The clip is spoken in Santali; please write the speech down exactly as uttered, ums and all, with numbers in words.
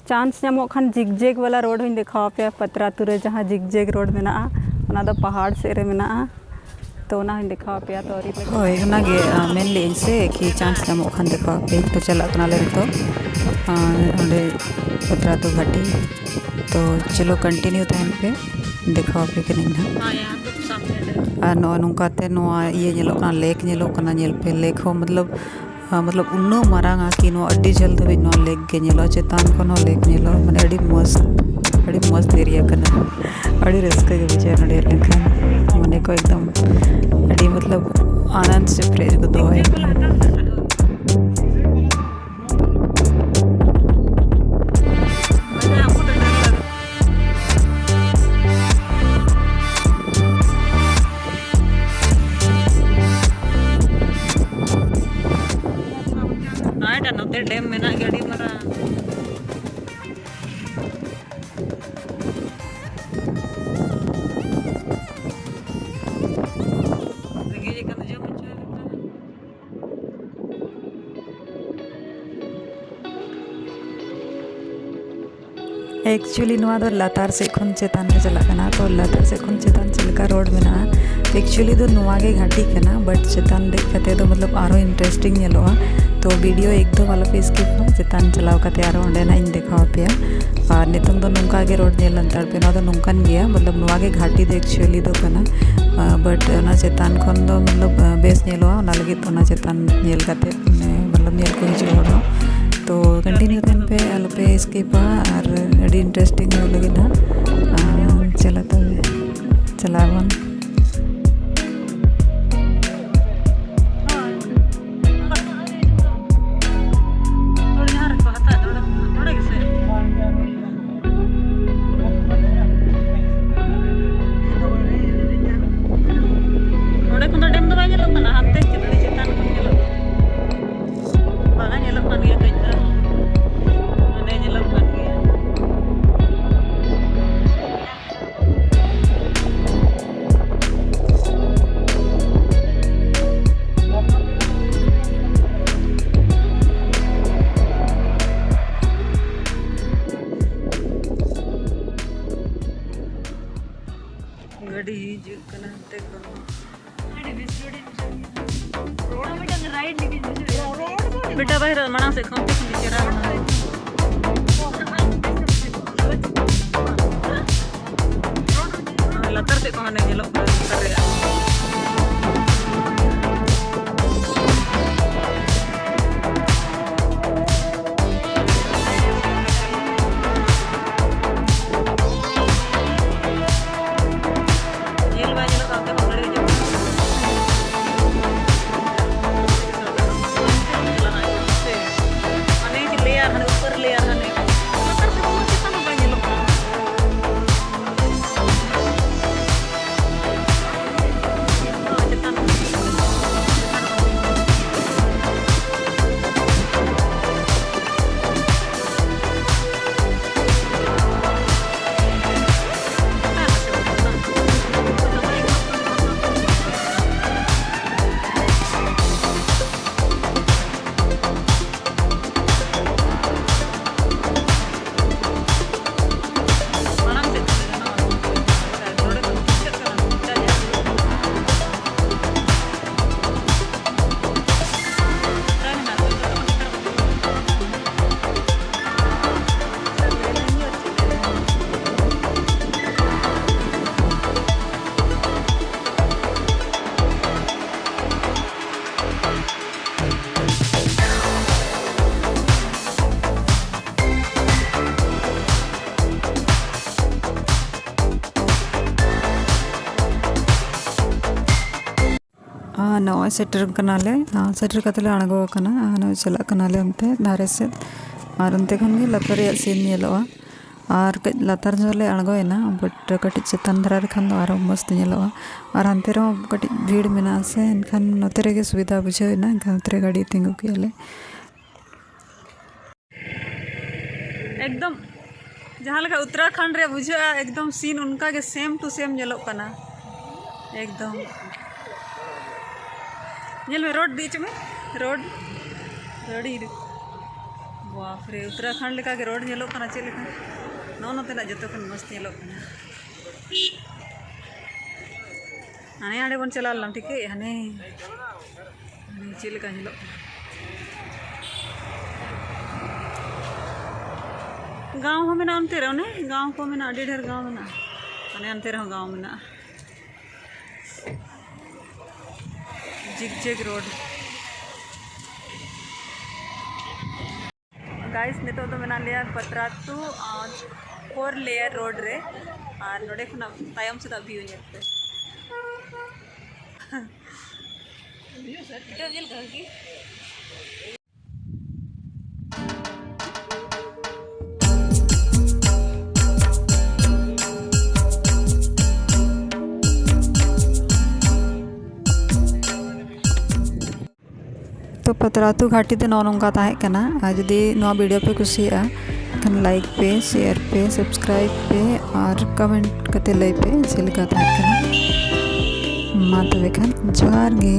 ᱪᱟᱱᱥ ᱧᱟᱢᱚᱜ ᱠᱷᱟᱱ ᱡᱤᱜᱽᱡᱮᱜᱽ ᱵᱟᱞᱟ ᱨᱳᱰ ᱦᱚᱸᱧ ᱫᱮᱠᱷᱟᱣ ᱟᱯᱮᱭᱟ᱾ ᱯᱟᱛᱨᱟ ᱟᱹᱛᱩ ᱨᱮ ᱡᱟᱦᱟᱸ ᱡᱤᱜᱽᱡᱮᱜᱽ ᱨᱳᱰ ᱢᱮᱱᱟᱜᱼᱟ, ᱚᱱᱟ ᱫᱚ ᱯᱟᱦᱟᱲ ᱥᱮᱫ ᱨᱮ ᱢᱮᱱᱟᱜᱼᱟ᱾ ᱛᱚ ᱚᱱᱟ ᱦᱚᱸᱧ ᱫᱮᱠᱷᱟᱣ ᱟᱯᱮᱭᱟ᱾ ᱛᱚ ᱟᱹᱣᱨᱤ ᱯᱮ ᱦᱳᱭ, ᱚᱱᱟᱜᱮ, ᱟ, ᱢᱮᱱ ᱞᱮᱫᱟᱹᱧ ᱥᱮ ᱠᱤ ᱪᱟᱱᱥ ᱧᱟᱢᱚᱜ ᱠᱷᱟᱱ ᱫᱮᱠᱷᱟᱣ ᱟᱯᱮᱭᱟᱹᱧ᱾ ᱛᱚ ᱪᱟᱞᱟᱜ ᱠᱟᱱᱟᱞᱮ ᱱᱤᱛᱚᱜ, ᱟ, ᱚᱸᱰᱮ ᱯᱟᱛᱨᱟ ᱟᱹᱛᱩ ᱜᱷᱟᱴᱤ᱾ ᱛᱚ ᱪᱚᱞᱚ ᱠᱚᱱᱴᱤᱱᱤᱭᱩ ᱛᱟᱦᱮᱱ ᱯᱮ, ᱫᱮᱠᱷᱟᱣ ᱟᱯᱮ ᱠᱟᱹᱱᱟᱹᱧ ᱱᱟᱦᱟᱜ᱾ ᱟᱨ ᱱᱚᱜᱼᱚᱭ ᱱᱚᱝᱠᱟᱛᱮ ᱱᱚᱣᱟ ᱤᱭᱟᱹ ᱧᱮᱞᱚᱜ ᱠᱟᱱᱟ, ᱞᱮᱠ ᱧᱮᱞᱚᱜ ᱠᱟᱱᱟ᱾ ᱧᱮᱞ ᱯᱮ, ᱞᱮᱠ ᱦᱚᱸ ᱢᱚᱛᱞᱚᱵ ᱟ, ᱢᱚᱛᱞᱚᱵ ᱩᱱᱟᱹᱜ ᱢᱟᱨᱟᱝᱟ ᱠᱤ ᱱᱚᱣᱟ ᱟᱹᱰᱤ ᱡᱷᱟᱹᱞ ᱫᱷᱟᱹᱵᱤᱡ ᱱᱚᱣᱟ ᱞᱮᱠ ᱜᱮ ᱧᱮᱞᱚᱜᱼᱟ, ᱪᱮᱛᱟᱱ ᱠᱷᱚᱱ ᱦᱚᱸ ᱞᱮᱠ ᱧᱮᱞᱚᱜᱼᱟ, ᱢᱟᱱᱮ ᱟᱹᱰᱤ ᱢᱚᱡᱽ, ᱟᱹᱰᱤ ᱢᱚᱡᱽ ᱮᱨᱤᱭᱟ ᱠᱟᱱᱟ᱾ ᱟᱹᱰᱤ ᱨᱟᱹᱥᱠᱟᱹ ᱜᱮ ᱵᱩᱡᱷᱟᱹᱜᱼᱟ ᱱᱚᱰᱮ ᱦᱮᱡ ᱞᱮᱱᱠᱷᱟᱱ, ᱢᱚᱱᱮ ᱠᱚ ᱮᱠᱫᱚᱢ ᱟᱹᱰᱤ ᱢᱚᱛᱞᱚᱵ ᱟᱱᱚᱱᱫ ᱥᱮ ᱯᱷᱨᱮᱥ ᱜᱚᱫᱚᱜᱼᱟ ᱮᱠᱫᱚᱢ᱾ ᱱᱚᱛᱮ ᱰᱮᱢ ᱢᱮᱱᱟᱜ ᱜᱮᱭᱟ ᱟᱹᱰᱤ ᱢᱟᱨᱟᱝ᱾ ᱨᱮᱸᱜᱮᱡ ᱟᱠᱟᱱ ᱡᱚᱢ ᱦᱚᱪᱚᱭ ᱞᱮᱠᱟ᱾ ᱮᱠᱪᱩᱭᱮᱞᱤ ᱱᱚᱣᱟ ᱫᱚ ᱞᱟᱛᱟᱨ ᱥᱮᱫ ᱠᱷᱚᱱ ᱪᱮᱛᱟᱱ ᱨᱮ ᱪᱟᱞᱟᱜ ᱠᱟᱱᱟ᱾ ᱛᱚ ᱞᱟᱛᱟᱨ ᱥᱮᱫ ᱠᱷᱚᱱ ᱪᱮᱛᱟᱱ ᱪᱮᱫ ᱞᱮᱠᱟ ᱨᱳᱰ ᱢᱮᱱᱟᱜᱼᱟ, ᱮᱠᱪᱩᱭᱮᱞᱤ ᱫᱚ ᱱᱚᱣᱟ ᱜᱮ ᱜᱷᱟᱴᱤ ᱠᱟᱱᱟ, but ᱪᱮᱛᱟᱱ ᱫᱮᱡ ᱠᱟᱛᱮ ᱫᱚ ᱢᱚᱛᱞᱚᱵ ᱟᱨᱦᱚᱸ ᱤᱱᱴᱟᱨᱮᱥᱴᱤᱝ ᱧᱮᱞᱚᱜᱼᱟ᱾ ᱛᱚ ᱵᱷᱤᱰᱤᱭᱳ ᱮᱠᱫᱚᱢ ᱟᱞᱚᱯᱮ ᱥᱠᱤᱯᱟ, ᱪᱮᱛᱟᱱ ᱪᱟᱞᱟᱣ ᱠᱟᱛᱮ ᱟᱨᱦᱚᱸ ᱚᱸᱰᱮᱱᱟᱜ ᱤᱧ ᱫᱮᱠᱷᱟᱣ ᱟᱯᱮᱭᱟ᱾ ᱟᱨ ᱱᱤᱛᱚᱝ ᱫᱚ ᱱᱚᱝᱠᱟ ᱜᱮ ᱨᱳᱰ ᱧᱮᱞ ᱦᱟᱛᱟᱲ ᱯᱮ᱾ ᱱᱚᱣᱟ ᱫᱚ ᱱᱚᱝᱠᱟᱱ ᱜᱮᱭᱟ, ᱢᱚᱛᱞᱚᱵ ᱱᱚᱣᱟ ᱜᱮ ᱜᱷᱟᱴᱤ ᱫᱚ ᱮᱠᱪᱩᱭᱮᱞᱤ ᱫᱚ ᱠᱟᱱᱟ᱾ ᱟᱸ, but ᱚᱱᱟ ᱪᱮᱛᱟᱱ ᱠᱷᱚᱱ ᱫᱚ ᱢᱚᱛᱞᱚᱵ, ᱟᱸ, ᱵᱮᱥ ᱧᱮᱞᱚᱜᱼᱟ, ᱚᱱᱟ ᱞᱟᱹᱜᱤᱫ ᱚᱱᱟ ᱪᱮᱛᱟᱱ ᱧᱮᱞ ᱠᱟᱛᱮ, ᱢᱟᱱᱮ, ᱢᱚᱛᱞᱚᱵ ᱧᱮᱞ ᱠᱚ ᱦᱤᱡᱩᱜᱼᱟ ᱦᱚᱲ ᱦᱚᱸ᱾ ᱛᱚ ᱠᱚᱱᱴᱤᱱᱤᱭᱩ ᱛᱟᱦᱮᱱ ᱯᱮ, ᱟᱞᱚᱯᱮ ᱥᱠᱤᱯᱟ, ᱟᱨ ᱟᱹᱰᱤ ᱤᱱᱴᱟᱨᱮᱥᱴᱤᱝ ᱦᱩᱭᱩᱜ ᱞᱟᱹᱜᱤᱫ ᱦᱟᱸᱜ᱾ ᱟᱸ, ᱪᱚᱞᱚ ᱛᱚᱵᱮ, ᱪᱟᱞᱟᱜ ᱟᱵᱚᱱ᱾ ᱱᱚᱸᱰᱮ ᱠᱷᱚᱱ ᱫᱚ ᱰᱮᱢ ᱫᱚ ᱵᱟᱭ ᱧᱮᱞᱚᱜ ᱠᱟᱱᱟ, ᱦᱟᱱᱛᱮ ᱪᱮᱛᱟᱱ ᱠᱷᱚᱱ ᱧᱮᱞᱚᱜ ᱠᱟᱱᱟ᱾ ᱵᱟᱝᱟ, ᱧᱮᱞᱚᱜ ᱠᱟᱱ ᱜᱮᱭᱟ ᱠᱟᱹᱡ ᱫᱚ᱾ ᱦᱟᱱᱮ ᱧᱮᱞᱚᱜ ᱠᱟᱱ ᱜᱮᱭᱟ᱾ ᱜᱟᱹᱰᱤ ᱦᱤᱡᱩᱜ ᱠᱟᱱᱟ ᱦᱟᱱᱛᱮ ᱠᱷᱚᱱ᱾ ᱟᱹᱰᱤ ᱵᱮᱥ ᱨᱳᱰ ᱤᱧ ᱵᱩᱡᱷᱟᱹᱣ ᱠᱮᱫᱟ᱾ ᱨᱳᱰ ᱢᱤᱫᱴᱟᱝ ᱨᱟᱭᱤᱰ ᱞᱮᱠᱟᱧ ᱵᱩᱡᱷᱟᱹᱣ ᱠᱮᱫᱟ᱾ ᱵᱮᱴᱟ, ᱵᱟᱦᱨᱮ ᱢᱟᱲᱟᱝ ᱥᱮᱫ ᱠᱷᱚᱱ ᱛᱮ ᱠᱷᱚᱱ ᱜᱮ ᱪᱮᱦᱨᱟ ᱢᱮᱱᱟᱜᱼᱟ᱾ ᱞᱟᱛᱟᱨ ᱥᱮᱫ ᱠᱷᱚᱱ ᱦᱟᱱᱮ ᱧᱮᱞᱚᱜ ᱠᱟᱱᱟ ᱞᱟᱛᱟᱨ ᱨᱮᱭᱟᱜ᱾ ᱧᱮᱞ ᱵᱟᱭ ᱧᱮᱞᱚᱜ ᱠᱟᱱ ᱛᱟᱠᱚᱣᱟ, ᱜᱟᱹᱰᱤ ᱨᱮ ᱪᱟᱵᱟ᱾ ᱦᱟᱱᱮ ᱞᱮᱭᱟᱨ, ᱦᱟᱱᱮ ᱩᱯᱟᱹᱨ ᱞᱮᱭᱟᱨ, ᱦᱟᱱᱮ ᱞᱟᱛᱟᱨ ᱥᱮᱫ ᱠᱷᱚᱱ ᱪᱮᱛᱟᱱ ᱦᱚᱸ ᱵᱟᱭ ᱧᱮᱞᱚᱜ ᱠᱟᱱᱟ᱾ ᱪᱮᱛᱟᱱ ᱢᱟᱲᱟᱝ ᱥᱮᱫ ᱛᱮ ᱜᱟᱱᱚᱜᱼᱟ᱾ ᱱᱚᱰᱮ ᱠᱷᱚᱱ ᱯᱤᱪᱷᱟᱹᱜ ᱠᱟᱱᱟ᱾ ᱟᱨ ᱱᱚᱜᱼᱚᱭ ᱥᱮᱴᱮᱨ ᱠᱟᱱᱟᱞᱮ᱾ ᱟᱨ ᱥᱮᱴᱮᱨ ᱠᱟᱛᱮ ᱞᱮ ᱟᱬᱜᱚ ᱟᱠᱟᱱᱟ᱾ ᱟᱨ ᱱᱚᱜᱼᱚᱭ ᱪᱟᱞᱟᱜ ᱠᱟᱱᱟᱞᱮ ᱚᱱᱛᱮ ᱫᱷᱟᱨᱮ ᱥᱮᱫ᱾ ᱟᱨ ᱚᱱᱛᱮ ᱠᱷᱚᱱ ᱜᱮ ᱞᱟᱛᱟᱨ ᱨᱮᱭᱟᱜ ᱥᱤᱱ ᱧᱮᱞᱚᱜᱼᱟ᱾ ᱟᱨ ᱠᱟᱹᱡ ᱞᱟᱛᱟᱨ ᱧᱚᱜ ᱞᱮ ᱟᱬᱜᱚᱭᱮᱱᱟ, but ᱠᱟᱹᱴᱤᱡ ᱪᱮᱛᱟᱱ ᱫᱷᱟᱨᱟ ᱨᱮ ᱠᱷᱟᱱ ᱫᱚ ᱟᱨᱦᱚᱸ ᱢᱚᱡᱽ ᱛᱮ ᱧᱮᱞᱚᱜᱼᱟ᱾ ᱟᱨ ᱦᱟᱱᱛᱮ ᱨᱮᱦᱚᱸ ᱠᱟᱹᱴᱤᱡ ᱵᱷᱤᱲ ᱢᱮᱱᱟᱜᱼᱟ ᱥᱮ, ᱮᱱᱠᱷᱟᱱ ᱱᱚᱛᱮ ᱨᱮᱜᱮ ᱥᱩᱵᱤᱫᱷᱟ ᱵᱩᱡᱷᱟᱹᱣ ᱮᱱᱟ, ᱮᱱᱠᱷᱟᱱ ᱱᱚᱛᱮ ᱨᱮ ᱜᱟᱹᱰᱤ ᱛᱤᱸᱜᱩ ᱠᱮᱜᱼᱟ ᱞᱮ᱾ ᱮᱠᱫᱚᱢ ᱡᱟᱦᱟᱸ ᱞᱮᱠᱟ ᱩᱛᱛᱚᱨᱟᱠᱷᱚᱸᱰ ᱨᱮ ᱵᱩᱡᱷᱟᱹᱜᱼᱟ, ᱮᱠᱫᱚᱢ ᱥᱤᱱ ᱚᱱᱠᱟ ᱜᱮ same to same ᱧᱮᱞᱚᱜ ᱠᱟᱱᱟ᱾ ᱮᱠᱫᱚᱢ ᱧᱮᱞ ᱢᱮ, ᱨᱳᱰ ᱤᱫᱤ ᱦᱚᱪᱚ ᱢᱮ, ᱨᱳᱰ, ᱨᱳᱰ ᱤᱫᱤ᱾ ᱵᱟᱯ ᱨᱮ, ᱩᱛᱛᱚᱨᱟᱠᱷᱚᱸᱰ ᱞᱮᱠᱟ ᱜᱮ ᱨᱳᱰ ᱧᱮᱞᱚᱜ ᱠᱟᱱᱟ᱾ ᱪᱮᱫ ᱞᱮᱠᱟ ᱱᱚᱜᱼᱚ ᱱᱚᱛᱮᱱᱟᱜ ᱡᱚᱛᱚ ᱠᱷᱚᱱ ᱢᱚᱡᱽ ᱧᱮᱞᱚᱜ ᱠᱟᱱᱟ᱾ ᱦᱟᱱᱮ ᱦᱟᱸᱰᱮ ᱵᱚᱱ ᱪᱟᱞᱟᱣ ᱞᱮᱱᱟ, ᱴᱷᱤᱠ ᱜᱮ? ᱦᱟᱱᱮ, ᱦᱟᱱᱮ ᱪᱮᱫ ᱞᱮᱠᱟ ᱧᱮᱞᱚᱜ ᱠᱟᱱᱟ᱾ ᱜᱟᱶ ᱦᱚᱸ ᱢᱮᱱᱟᱜᱼᱟ ᱚᱱᱛᱮ ᱨᱮ, ᱚᱱᱮ ᱜᱟᱶ ᱠᱚ ᱢᱮᱱᱟᱜᱼᱟ, ᱟᱹᱰᱤ ᱰᱷᱮᱨ ᱜᱟᱶ ᱢᱮᱱᱟᱜᱼᱟ᱾ ᱦᱟᱱᱮ ᱦᱟᱱᱛᱮ ᱨᱮᱦᱚᱸ ᱜᱟᱶ ᱢᱮᱱᱟᱜᱼᱟ᱾ ᱡᱤᱜᱽ ᱡᱮᱜᱽ ᱨᱳᱰ᱾ ᱜᱟᱭᱤᱥ, ᱱᱤᱛᱚᱜ ᱫᱚ ᱢᱮᱱᱟᱜ ᱞᱮᱭᱟ ᱯᱟᱛᱨᱟᱛᱩ ᱟᱨ ᱯᱷᱳᱨ ᱞᱮᱭᱟᱨ ᱨᱳᱰ ᱨᱮ, ᱟᱨ ᱱᱚᱰᱮ ᱠᱷᱚᱱᱟᱜ ᱛᱟᱭᱚᱢ ᱥᱮᱫᱟᱜ ᱵᱷᱤᱭᱩ ᱧᱮᱞ ᱯᱮ᱾ ᱵᱷᱤᱰᱤᱭᱳ ᱧᱮᱞ ᱠᱟᱜ ᱠᱤ? ᱛᱚ ᱯᱟᱛᱨᱟᱛᱩ ᱜᱷᱟᱴᱤ ᱫᱚ ᱱᱚᱜᱼᱚ ᱱᱚᱝᱠᱟ ᱛᱟᱦᱮᱸ ᱠᱟᱱᱟ᱾ ᱟᱨ ᱡᱩᱫᱤ ᱱᱚᱣᱟ ᱵᱷᱤᱰᱤᱭᱳ ᱯᱮ ᱠᱩᱥᱤᱭᱟᱜᱼᱟ, ᱮᱱᱠᱷᱟᱱ ᱞᱟᱭᱤᱠ ᱯᱮ, ᱥᱮᱭᱟᱨ ᱯᱮ, ᱥᱟᱵᱥᱠᱨᱟᱭᱤᱵ ᱯᱮ ᱟᱨ ᱠᱚᱢᱮᱱᱴ ᱠᱟᱛᱮ ᱞᱟᱹᱭ ᱯᱮ ᱪᱮᱫ ᱞᱮᱠᱟ ᱛᱟᱦᱮᱸ ᱠᱟᱱᱟ᱾ ᱢᱟ ᱛᱚᱵᱮ ᱠᱷᱟᱱ ᱡᱚᱦᱟᱨ ᱜᱮ᱾